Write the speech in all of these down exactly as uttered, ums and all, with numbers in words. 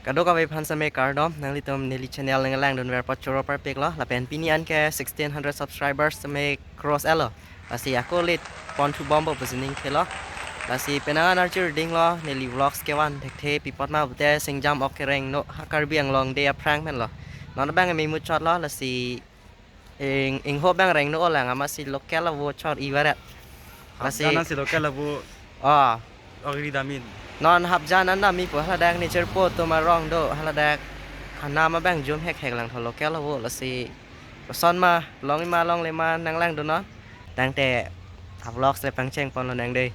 Kadokave aphan seme kardom, nanglitum neli channel nanglang dunver apot choro parpiklo, lapen pini anke sixteen hundred subscribers seme cross etlo. Lasi ako late pon thu bompo pusi ning thelo. Lasi penang an archir dinglo, neli vlogs kevan thekthe, pi apot ma pute singjam ok kereng no ha Karbi Anglong de aphrang menlo. Non abang me muchotlo, lasi ing, ingho abang reng no olang amatsi local avo chor-i varet. Lasi Hapjan ansi local avo. Ah. Ogri damin. Non hapjan an damipo, haladak nature po atum arong do, haladak anam abang jum hek hek lang tho local avo, lasi koson ma, long-i ma longle ma nanglang dunnon. Tangte ha vlogs le pangcheng ponlo nang dei.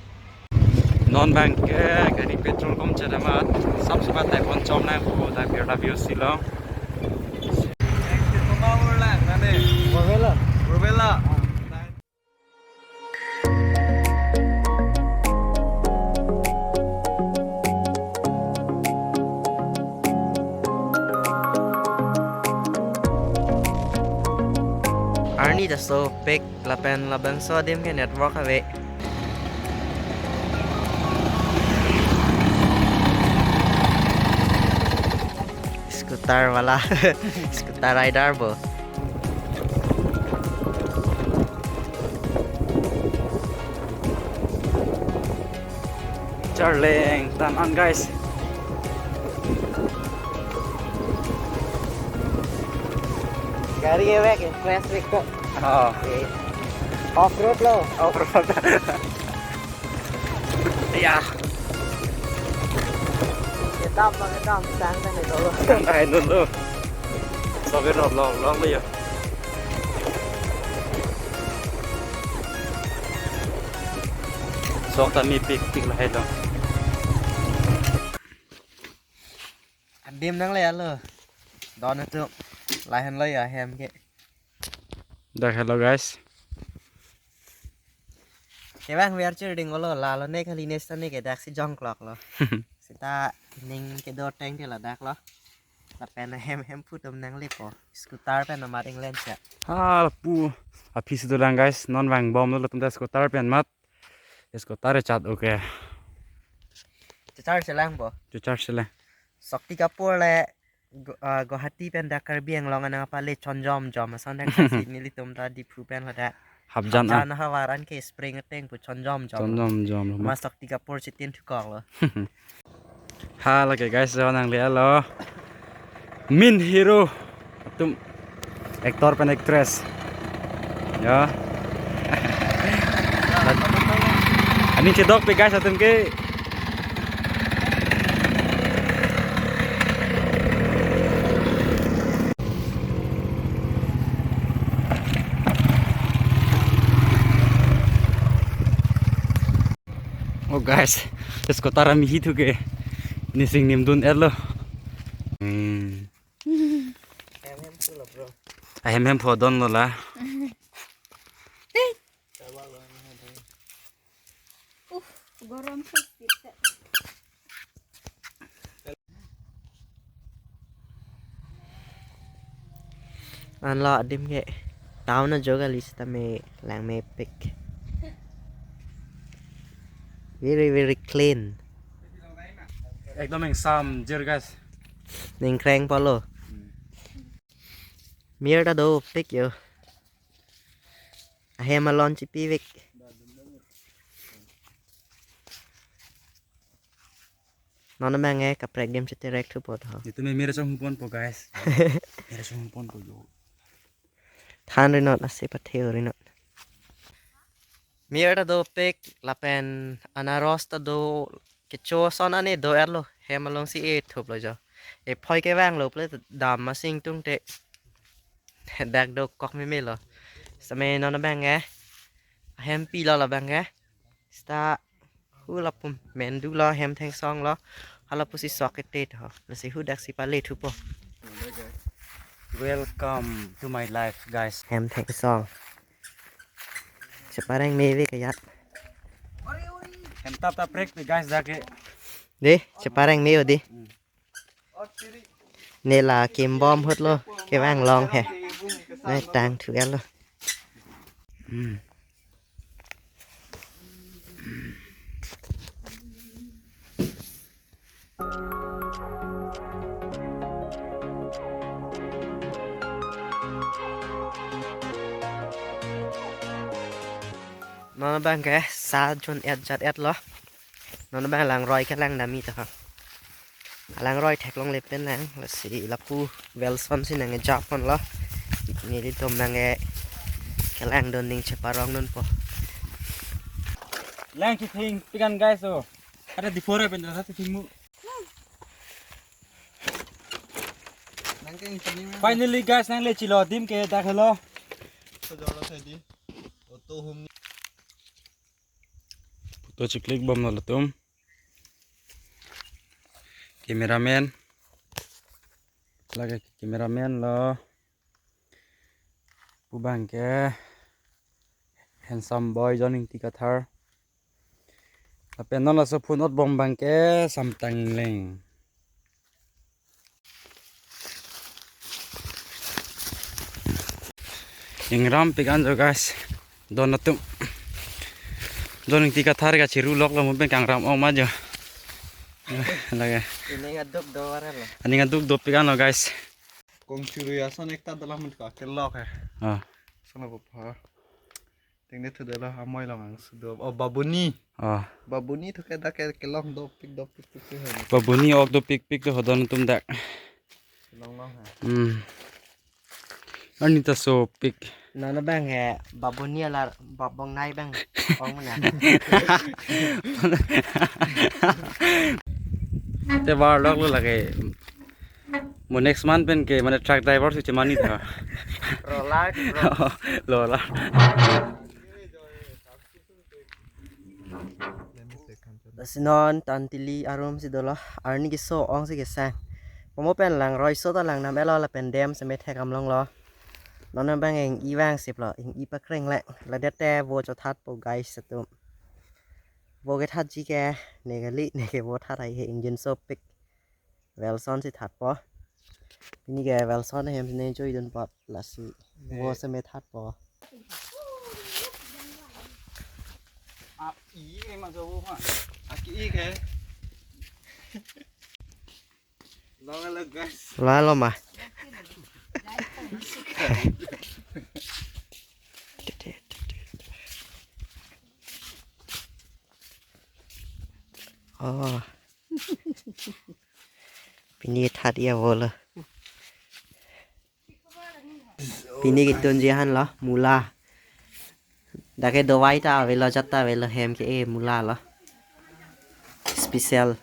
Non abang ke gari petrol kom chedam amat, sap sap tai pon chom nangpo dak Birla Views along. Borvela. Borvela. Arni ta sopik lapen labangso adim ke network ave. Scooter wala, scooter rider bo. Charleng tan an, guys. Gari ewek, impress ewek to. Oh. Oke. Off road lo. Off road. Ya. Kedam, kedam, sang tan itu. Sang tan itu. Sobe no long, long ya. Sok ta mepik pik lahai dong. Adim nang le alo. Don itu lahen lo ya hem ke. Dak hello guys. Kevang ver chir ding olo, lalo ne kali ne sita ne ke daksi jongklok lo. Sita ning kedo teng ke ladak lo. Lapen hem hem phu atum nanglepo. Scooter pen nomar England cha. Ha lapu. Aphi si dolang guys, non vangbomlo latum ta scooter pen amat. Scooter chat oke. Chuchar chelang po. Chuchar chelang. Shakti Kapoor le Gu-, ah, Guwahati pen dak Karbi Anglong anang apale chonjom jom ason dak si nelitum ta Diphu pen ladak. Hapjan an. Hapjan havar an ke spring ateng pu chonjom jom. Chonjom jom lo. Amat Shakti Kapoor chitin thukok lo. Ha lake guys, jo nang le alo. Main hero atum, actor pen actress. Ya. Aning chedok pe guys atum ke. Oh guys, scooter ami hi thu ke nising nim dun etlo. Hmm. Hem hem phu lo, bro. Ahem hem phu donlo la. Uff, gorom sih kita. Anlo adim ke town ajo kali sitame langmepik. Very, very clean. Ekdom ingsam jir guys. Ningkreng polo. Hmm. Mir ta dopik yo. Ahem alon chipivek. Non abang ke kaprek adim cheterek thupo tho. Itu me mir chonghong ponpo guys. Mir chonghong ponpo jo. Than rinot ase pathe rinot. Mir ta dopik lapen anaros ta do, kecho ason ani do etlo, hem alongsi e thuplo jo. E phoi kevanglo ple dam ason tung te. Dak dokok meme lo. Sitame non abang ke. Ahem pilo labang ke. Sita hu lapu mendu lo, hem thengsong lo. Hala pusi sok kete tho. Lasi hu daksi pale thupo. Welcome to my life, guys. Hem thengsong. Chepareng mevek ayat. Hem tap tap prek pe guys dak ke. De, chepareng me o de. Hmm. Ne la kimbom hutlo, kevang long he. Ne tang thu etlo. Hmm. Non abang ke sa jun et jat et lo. Non abang langroi kelang dam-i to. Alangroi theklongle pen lang, lasi lapu Welson si nangkejapon lo. Nelitum abang ke kelangdun ning cheparongdunpo. Lang chithing pikan guys o. Ada di fora pen ada chithing mu. Finally guys, nangle chilo adim ke dak helo. Sejor lo sedi. Auto home. Photo chiklik bomlo latum. Cameraman. Lake cameraman lo. Pu abang ke handsome boy John Ingti Kathar. Lapen non laso phone ot bom abang ke Samtang Ingleng. Ingram pikan jo guys. Don atum. Don Ingti Kathar kachiru lok lo mo pen kangram ong ma jo. Lake. Aning aduk do warel lo. Aning aduk do pikan lo guys. Kong churu ya son ekta dalam ka kelok he. Ah. Sana papa. Tengne thu dala amoi long ang sudo. Oh, Babuni. Ah. Babuni thu ke dak ke kelong dopik dopik pik pik. Babuni ok dopik pik do hodon atum dak. Long long ha. Hmm. Arni ta sopik. Nana abang he Babuni alar Babong Nai abang. Ong mana. Te bar lok lo lake. Mo next month pen ke mane truck driver si chemani tha. Roller, bro. Roller. Lasi non Tantili arum si dolo, arni keso ong si kesang. Pamo pen langroi so ta lang nam elo lapen dam seme thek amlong lo. Non abang ing-i vang sip lo, ing-i pakreng le. Ladet te vo chothat po guys atum. Vo kethatji ke ne kali, ne ke vo that ai he ingjin sopik. Welson si thatpo. Pini ke Welson hem si ne joidun pot lasi. Ne. Vo seme thatpo. Ap i ke ma jo vo ma. Aki i ke. Long lo guys. Long lo ma. Oh. Pini that ya vo lo. Pini ketunji han lo, mula. Dak ke dovai ta avelo, jat ta avelo, hem ke e mula lo. Special.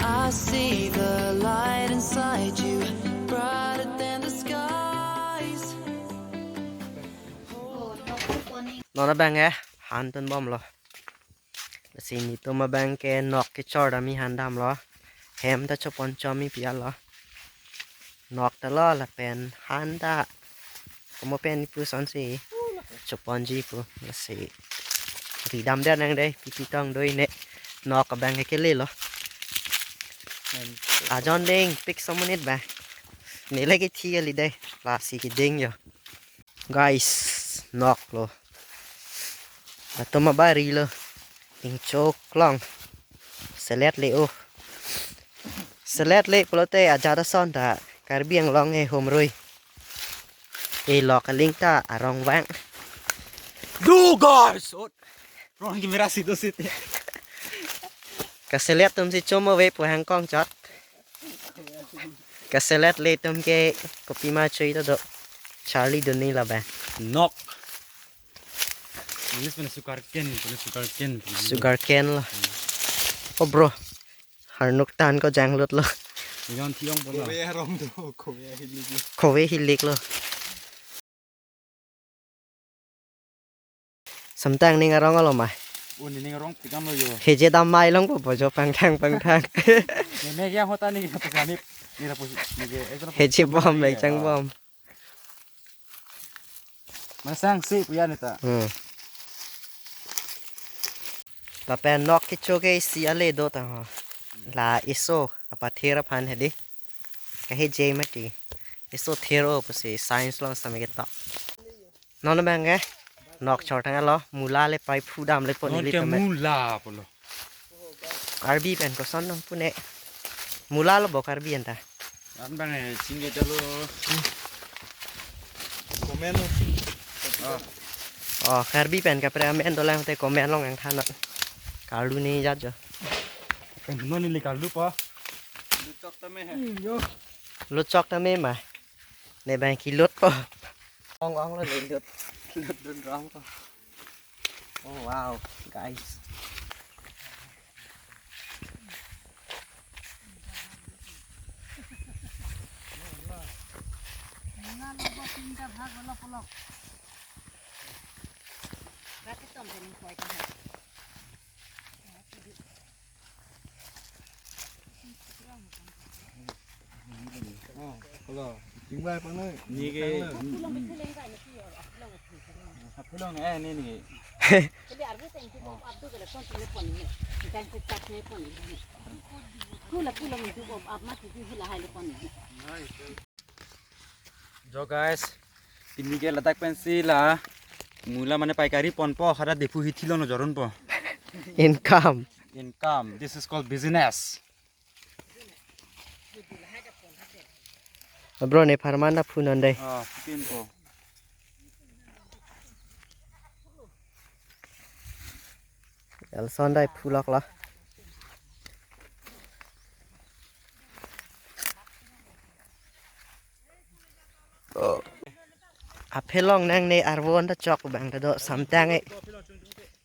I see the light inside you, brighter than the skies. Non abang eh, han tun bom lo. Lasi netum abang ke nok kechor dam-i han damlo. Hem ta chopon chom-i pi-an lo. Nok ta lo lapen han ta. Komo pen pu son si choponji pu. Lasi ridam der nang dei, pipi tong doi ne. Nok abang ke kele lo. Ajon ding pik somonit ba. Ne lagi thi kali dei. Lasi keding jo. Guys, nok lo. Latum abari lo. Ingchok long. Selet le o. Selet le pulote ajat ason ta Karbi Anglong e humrui. E lok aling ta arong vang. Do guys. Ot. Rong camera situ situ. Kaselet atum si chom ave pu hangkong chot. Kaselet le atum ke kopima chui ta do. Charlie dun ni labe. Nok. English pen sugar cane, pen sugar cane. Sugar cane lo. Oh bro. Harnuk tan ko janglut lo. Yon thiong polo. Kove arong do, kove hilik lo. Kove hilik lo. Samtang ning arong alo ma. Oh, ning arong pikan lo yo. Heje dam mai long po bojo pangthang pangthang. Nene ya hota ni apa kami. Ni rapu ni ke. Heje bom, bek chang bom. Masang si puya ni ta. Hmm. Lapen nok kecho ke isi ale do ta ho. La eso kapathir aphan hedi. Kahe je mati. Eso thir o pusi science along sitame ketok. Non abang ke nok chor tanglo, mula le pai phu damle po. Non neli ke tame. Mula pulo. Karbi pen koson non pune. Mula lo bo Karbi anta. An abang eh, singge chalo. Comment lo. Oh. Oh, Karbi pen kapre amen dolang te comment along nangthan non. Karlu ni jat jo. Pen non neli karlu pa. Luchok tame he. Hmm, yo. Luchok tame ma. Ne bang kilut po. Ong ong lo le lut. Lut dun rong po. Oh wow, guys. Oh, hello. Chingbai pang noi. Ni ke. Haphelong eh ni ni. Jo guys, pini ke ladak pensi la mula mane paikari ponpo, hada Diphu hithi along jorunpo. Income. Income. This is called business. Bro, ne pharman da phun on dei. Ah, phun po. Elson dai phulok lo. Oh. Aphelong nangne arvo anta chok bang ta do samtang e.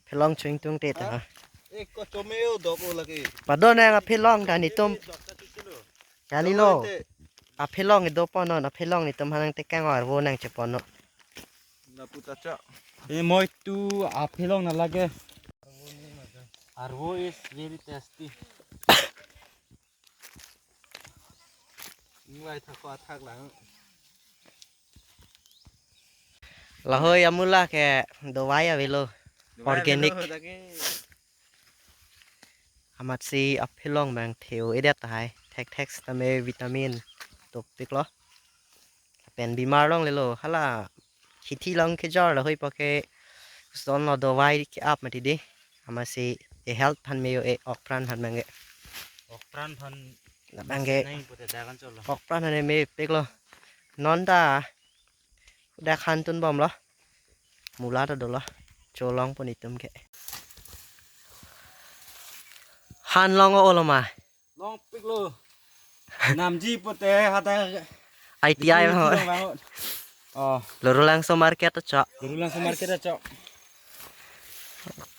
Phelong chungtung te ta. Ek ko chomeo dok o lagi. Pado nang aphelong ta netum. Kali lo. Aphelong do pon non, aphelong netum hanang tekang arvo nangchepon non. Na puta cha. E moi tu aphelong na lage. Arvo is very tasty. Ingvai thak ko athak lang. Lahoi amula ke dawai avelo. Dawai organic avelo, lagi. Amatsi aphelong bang theo edet tahai. Thek thek sitame vitamin topik lo. Pen bimar longlelo hala hithi along kejor lahoi po ke son lo dawai ke-ap mati dei. Amatsi e health aphan me-o e ok pran aphan bang ke. Ok pran aphan labang ke. Nang pute dakan cholo. Ok pran aphan mepik lo. Non ta dak han tun bom lo. Mula ta dolo. Cholong pon itum ke. Han long o lo ma. Longpik lo. Namji pute hata I T I Diphu mo. Hithi along bangot. Oh. Lorulangso market ta chok. Lorulangso market ta chok.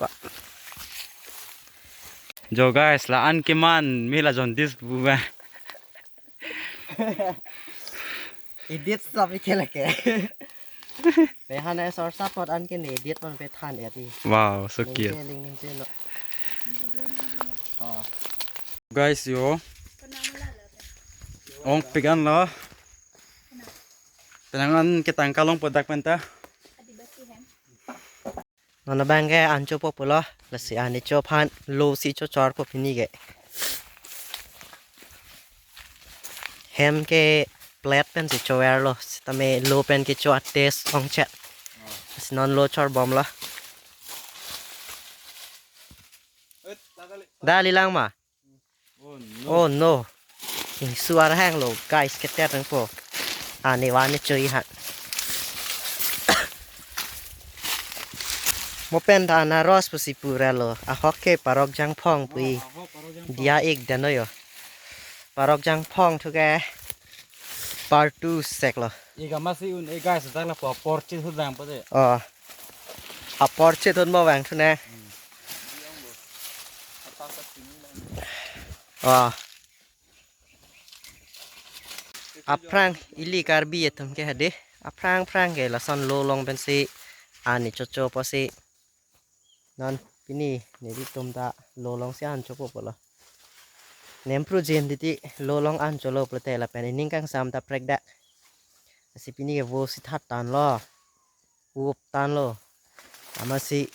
Ko. Jo guys, la-an keman me la jaundice pu ba. Edit sab ikele ke. Pe han e sor support an ke ne edit pon pe than ya ti. Wow, so cute. Ning che, ling ning che lo. Oh. Guys, yo. Ongpik an lo. Penang an ketang kalong po dak penta. Non abang ke an chopo pulo, lasi an necho aphan lo si chochor po pini ke. Hem ke plate pen si chover lo, sitame lo pen kecho a-taste ongchet. Lasi non lo chor bom lo. Dali lang ma. Oh no. Oh no. Ingsu arhang lo guys, keter nang po. Ani wani chui ha. Mo pen ta anaros pusi pura lo. Ahok ke parok jangphong pui. Oh, ahok parok jangphong. Dia ik dano yo. Parok jangphong thu ke part two sek lo. Ega masi un e guys, dak la po porche thu dang po de. Oh. Apor che thun mo vang thu ne. Oh. Aphrang ili Karbi atum ke hade. Aphrang phrang ke lason lo long pensi an nechocho pusi. Non pini nelitum ta lo long si an chopo pulo. Nempru jen titi lo long an cholo pulote lapen ining kangsam ta prekdak. Lasi pini ke vo si that tan lo. Up tan lo. Amatsi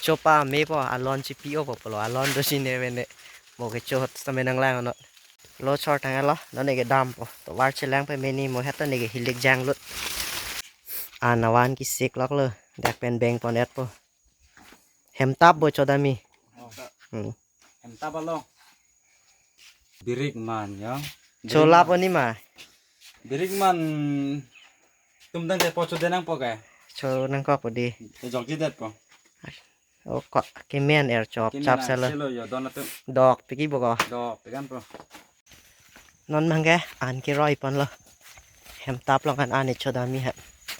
Chopa me po, alon chipi-o po pulo, alon do sine mene. Mo kecho same nanglang non. Lo chor tanglo, non neke dampo. Tovar chelang pameni mo het neke hilik janglut. Anavan kesikloklo, dak pen beng pon-etpo. Hemtap bo chodami. Oh. Hmm. Hemtap along. Birik man ya. Cholap oni ma. Birik man. Tum dang de po chodenangpo ke. Cho nangkokpo di. Te jokji detpo. O ko kemen er chop. Kemen chap selo. Selo yo don atum. Dok piki bo ko. Dok pikan po. Non mangke an keroi ponlo. Hemtap along an an echodami ha.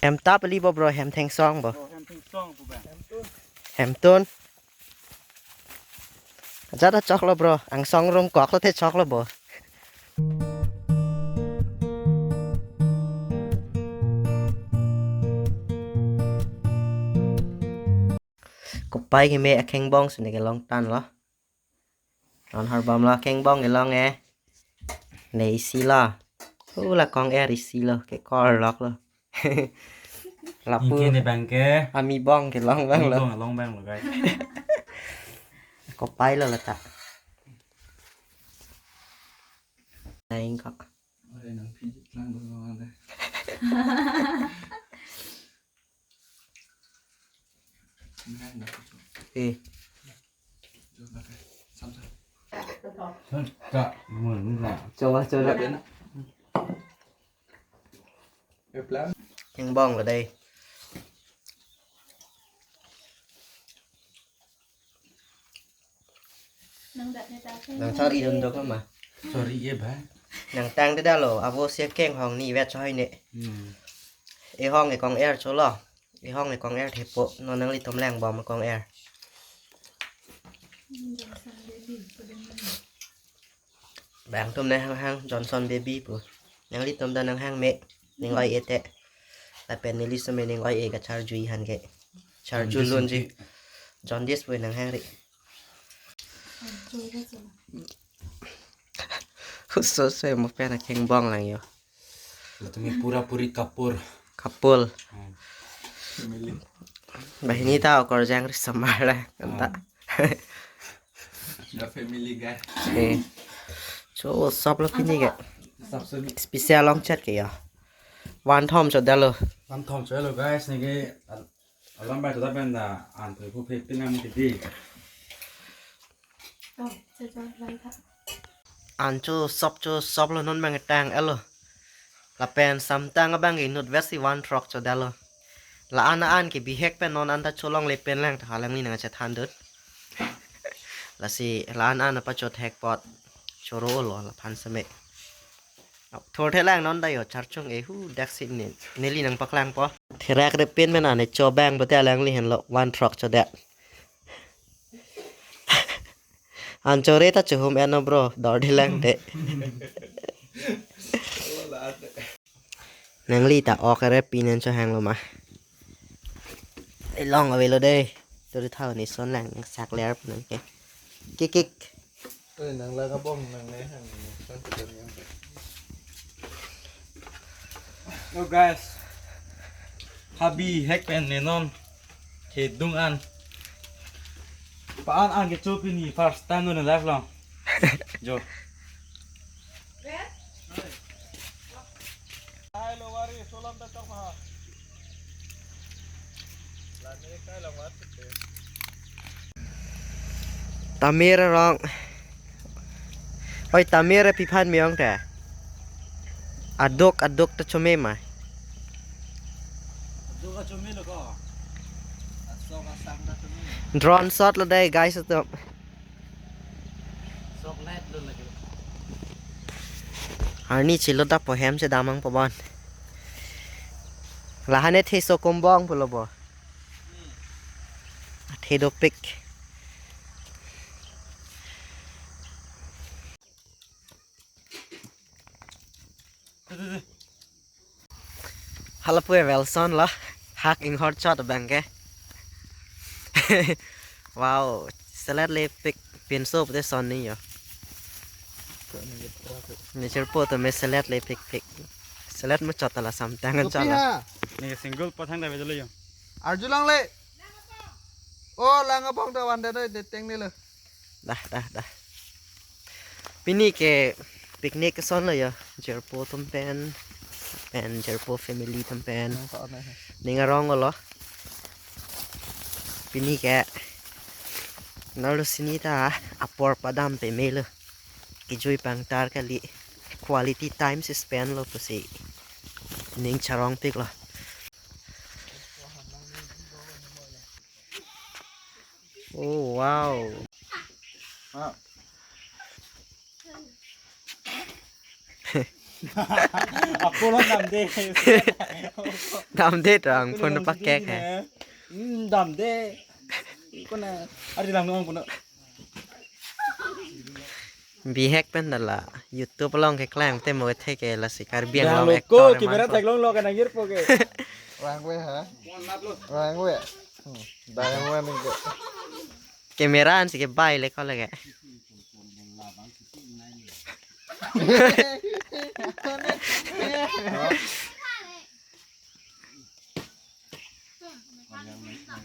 Hemtap li bo bro, hem thengsong bo. Oh, hem thengsong po ba. Hemtun. Jada choklo bro, angsong rongkoklo te choklo bo. Kopai keme akhengbong sene kelong tanlo. Non harbam lo akhengbong kelong e. Ne isi lo. Hu la kong-er isi lo, kekorloklo. Lapu. Ingke ne bangke. Ami bong kelong bang lo. Bong long bang lo guys. Kopai lo lata. Naing kok. Ore nang pijit lang bang lo ande. Eh. Coba, coba. Yang bong kedai. Nang sar idun dok ma. Sorry ye ba. Nang tang de dalo, abo si keng hong ni vet choi ne. Hmm. E hong e kong-er cholo. E hong e kong-er thepo, non nanglitum lang bom kong-er. Bang tum ne hang hang Johnson baby pu. Nanglitum da nang hang me. Ning oi ete. Lapen neli seme ning oi e kacharjui han ke. Charju lun ji. Jaundice pu nang hang ri. Huso se mo pen akhengbong lang yo. Tumi pura puri kapur. Kapul. Hmm. Family. Bahini ta okorjang ri samar la anta. Hmm. The family guy. Eh. So sop lo pini ke. Sop sini. Special long chat ke ya. Van thom chodalo. Van thom chodalo guys, neke al-, alam bai choda pen da an thoi phu phe pinam kiti. An cho sop cho sop lo non bang tang elo. Lapen samtang abang inut vesi van throk chodalo. La an an ke bihek pen non anta cholongle pen lang ta halangli nang chethan dut. Lasi la an an apa chothek pot choro lo laphan seme. Thor thelang non da yo charchung e hu dak si ne. Neli nang paklang po. Therak re pen men ane chobang bote alangli henlo van throk chodak. An chore ta chuhum eno bro, dor dilang te. Nangli ta ok re pinen cho hanglo ma. Elong avelo de. Tori thau ni son lang nang sak ler nang ke. Kik kik. Oi, nang la kabong nang ne hang ni, kan kita ni. Yo guys. Habi hek pen ne non. Kedung an. Pa an an ke cho pini first time no life long. Jo. Tamir rong. Oi, tamir pi aphan meyong te. Aduk, aduk ta chome ma. Aduk ta chome lo ko. Asok asang ta chome. Drone shot lo dei guys to. Sok light lo lagi. Arni chilo ta po hem si damnang po bon. Lahane the so kombong pulo bo. Athe dopik. Hala pu evel son lo. Hak inghor chot abang ke. Wow, selet lepik pinso pute son ni yo. Nature po to me selet lepik pik. Selet mo chot la samtang an chot la. Ni single pathang da bejalo yo. Arju lang le. Oh, lang abong ta van det noi, deteng ni lo. Dah, dah, dah. Pini ke picnic ason lo ya, jirpo atum pen, pen jirpo family atum pen. Nang sa on na. Ning arong lo. Pini ke nerlo sini ta apor padam peme lo. Kejui pangtar kali, quality time si spend lo pusi ning charongpik lo. Oh, wow. Ah. Ako lang damde. Damde to, ang phone pakek he. Hmm, damde. Ko na, ari lang nong ko na. Bihek pen dala YouTube along keklem te mo the ke lasi Karbi Anglong actor ko, camera thek long lo ka nang jirpo ke. Rang we ha? Rang we. Hmm. Dang we ning ke. Camera an si ke bai le ko le ke.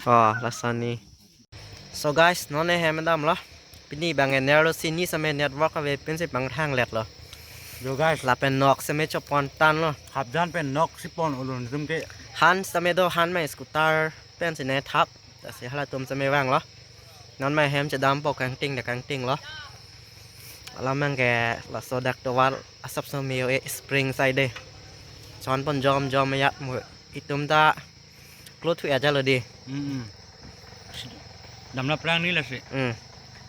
Oh, lason ni. So guys, non ne hem damlo. Pini bang nerlo sini same network ave pensi bang thang let lo. Yo guys, lapen nok same chopon tan lo. Hapjan pen nok si pon ulun tum ke. Han same do, han mai scooter pensi ne thap. Lasi halatum same vang lo. Non mai hem chedampo kangting da kangting lo. Alam mang ke laso dak tovar asap so meo e spring side de. Chon pon jom jom ya mo itum ta klot hui aja lo di. Mm-mm. Damlo prang ni lasi. Hmm.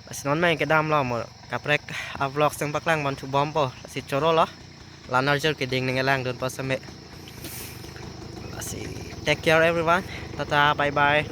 Lasi non mai kedam lo mo kaprek a vlog seng paklang pon thu bompo. Lasi choro lo. Lanar jor keding ning elang dun po same. Lasi take care everyone. Tata, bye bye.